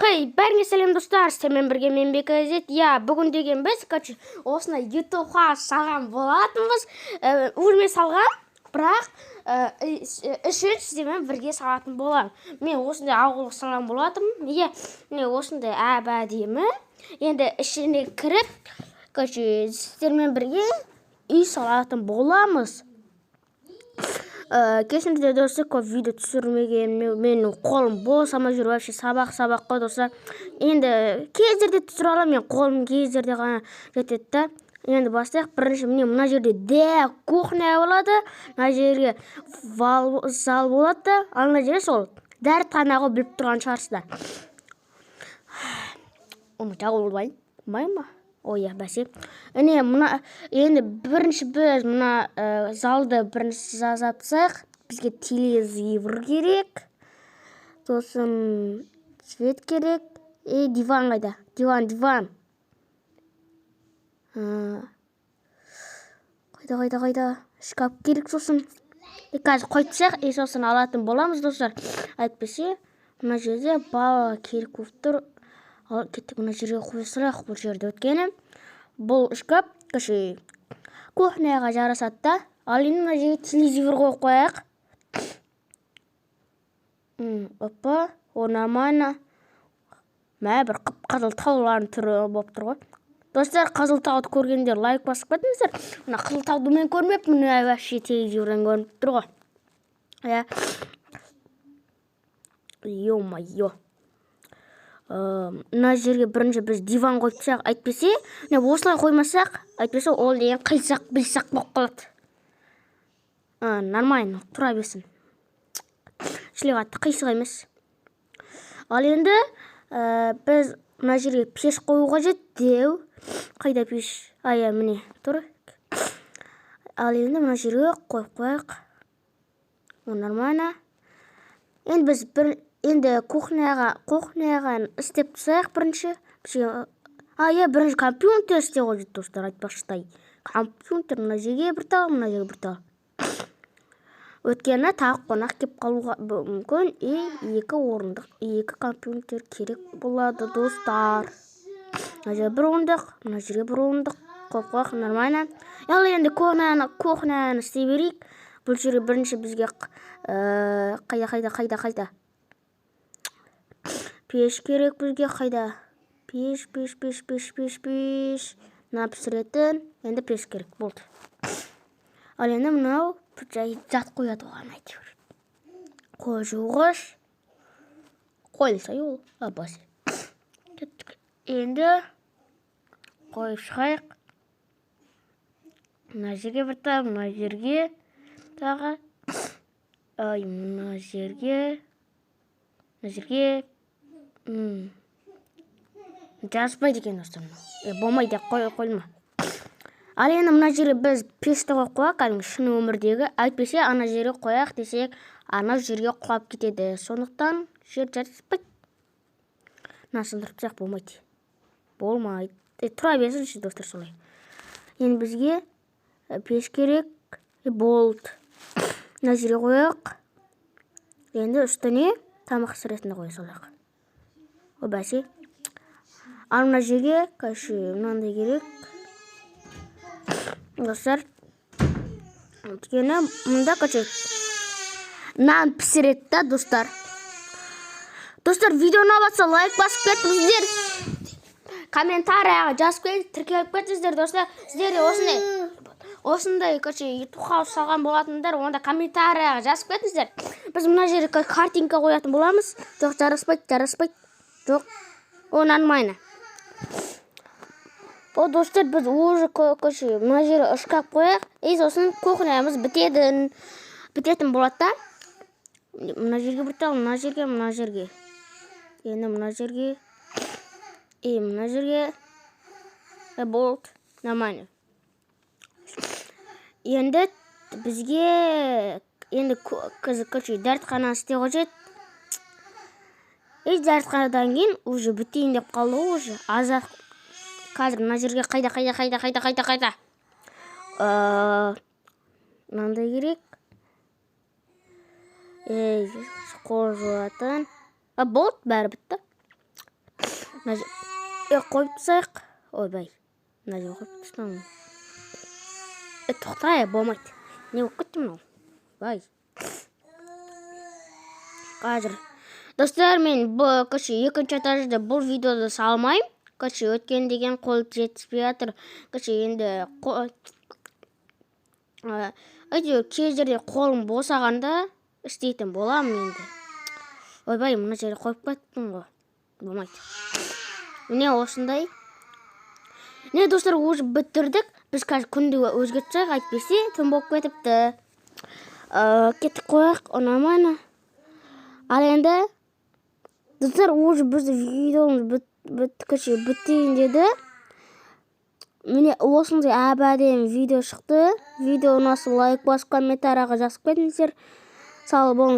Хей, бәріңе сәлем, достар! Сіздермен бірге мен, Бекзет. Иә, бүгін деген біз, короче, осындай ютубқа салған болатынбыз. Өзіме салған, бірақ үшін сіздермен бірге салатын боламын. Мен осындай ауыл салған болатынмын. Иә, міне, осындай әп әдемі. Енді ішіне кіріп, короче, сіздермен бірге үй салатын боламыз. Кешіріңіздер, достар, көп видео түсірмегеніме. Менің қолым босамай жүр вообще, сабақ, сабақ қой, достар. Енді кездерде түсіре аламын, мен қолым кездерде ғана жетеді да. Енді бастайық. Бірінші, міне, мына жерде де кухня болады, мына жерге зал болады да, ал мына жерде сол дәретхана ғой, біліп тұрған шығарсыздар. Оны жауып болмай ма? Ой, иә, бәсе. Міне, мына енді бірінші біз мына залды бірінші жасап тастайық. Бізге телевизор керек, сосын свет керек и диван қайда? Диван, диван қайда, қайда, қайда? Шкаф керек. Сосын и қазір қойып тастайық и сосын алатын боламыз, достар. Әйтпесе мына жерде бала керек болып тұр. Ал кеттік, мына жерге қоя салайық бұл жерде, өйткені бұл шкаф, короче, кухняға жарасады да. Ал енді мына жерге телевизор қойып қояйық. Опа, о, нормально. Мә, бір қып қызыл таулардың түрі болып тұр ғой, достар. Қызыл тауды көргендер лайк басып кетіңіздер. Мына қызыл тауды мен көрмеппін, мына вообще телевизордан көрініп тұр ғой. Иә, ё-моё. Мына жерге бірінші біз диван қойып тастайық, әйтпесе міне осылай қоймасақ, әйтпесе ол деген қисақ бисақ болып қалады. Нормально тұра берсін, шіле қатты қисық емес. Ал енді біз мына жерге пеш қою қажет деу. Қайда пеш? А, иә, міне тұр. Ал енді мына жерге қойып қояйық. О, нормально. Енді біз бір енді кухняға істеп тастайық бірінші бізге. А, иә, бірінші компьютер істеу қажет, достар. Айтпақшыдай, компьютер мына жерге бір тал, мына жерге бір тал, өйткені тағы қонақ келіп қалуға мүмкін. И екі орындық, екі компьютер керек болады, достар. Мына жерге бір орындық, мына жерге бір орындық қойып қояйық. Нормально. Ал енді кухняны істей берейік. Бұл жерге бірінші бізге қайда, қайда, қайда, қайда пеш керек бізге? Қайда пеш, пеш, пеш, пеш, пеш, пеш? Мына пісіретін енді пеш керек болды. Ал енді мынау жай зат қояды оған әйтеуір. Қол жуғыш қойылса, ол абасы. Кеттік, енді қойып шығайық. Мына жерге бір тал, мына жерге тағы, ай, мына жерге, мына жерге. Жазбайды екен, достар, мынау. Болмайды, қой, қойылма. Ал енді мына жерге біз пешті қойып қояйық, кәдімгі шын өмірдегі. Әйтпесе ана жерге қояйық десек, ана жерге құлап кетеді, сондықтан жер жараспайды. Мына сындырып тастайық. Болмайды, болмайды. Тұра берсінші, достар, солай. Енді бізге пеш керек болды. Мына жерге қояйық. Енді үстіне тамақ пісіретінді қоя салайық. О, бәсе. Ал мына жерге, короче, мынандай керек, достар, өйткені мында, короче, нан пісіреді да, достар. Достар, видео ұнап жатса, лайк басып кетіңіздер, комментарияға жазып кетіңіз, тіркеліп кетіңіздер, достар. Сіздер де осындай, короче, ютуб хаус салған болатындар, онда комментарияға жазып кетіңіздер. Біз мына жерге картинка қоятын боламыз. Жоқ, жараспайды, жараспайды, жоқ. О, нормально. О, достар, біз уже, короче, мына жерге шкаф қояйық и сосын кухнямыз бітетін болады да. Мына жерге бір тал, мына жерге, мына жерге, енді мына жерге и мына жерге. Болды, нормально. Енді бізге енді короче, дәретхана істеу қажет. И дәретханадан кейін уже бітейін деп қалды ғой, уже аз ақ. Қазір мына жерге қайда, қайда, қайда, қайда, қайда, қайда? Мынандай керек. Ей, қол жуатын. А, болды, бәрі бітті. Мына жерге қойып тастайық. Ойбай, мына жерге қойып тастадым. Е, тоқта, е, болмайды. Не болып кетті мынау? Бай, қазір, достар, мен бұл, короче, екінші этажда бұл видеоды салмаймын, короче, өткен деген қол жетіспей жатыр. Короче, енді әйтеуір кей жерде қолым босағанда істейтін боламын енді. Ойбай, мына жерге қойып кеттім ғой, болмайды. Міне, осындай. Не, достар, уже бітірдік біз. Қазір күнді өзгертіп тастайық, әйтпесе түн болып кетіпті. Кеттік, қояйық, нормально. Ал енді, достар, уже біздің видеомыз бітті, короче, бітейін деді. Міне, осындай әп әдемі видео шықты. Видео ұнаса, лайк басып, комментарийға жазып кетіңіздер. Сау болыңыз.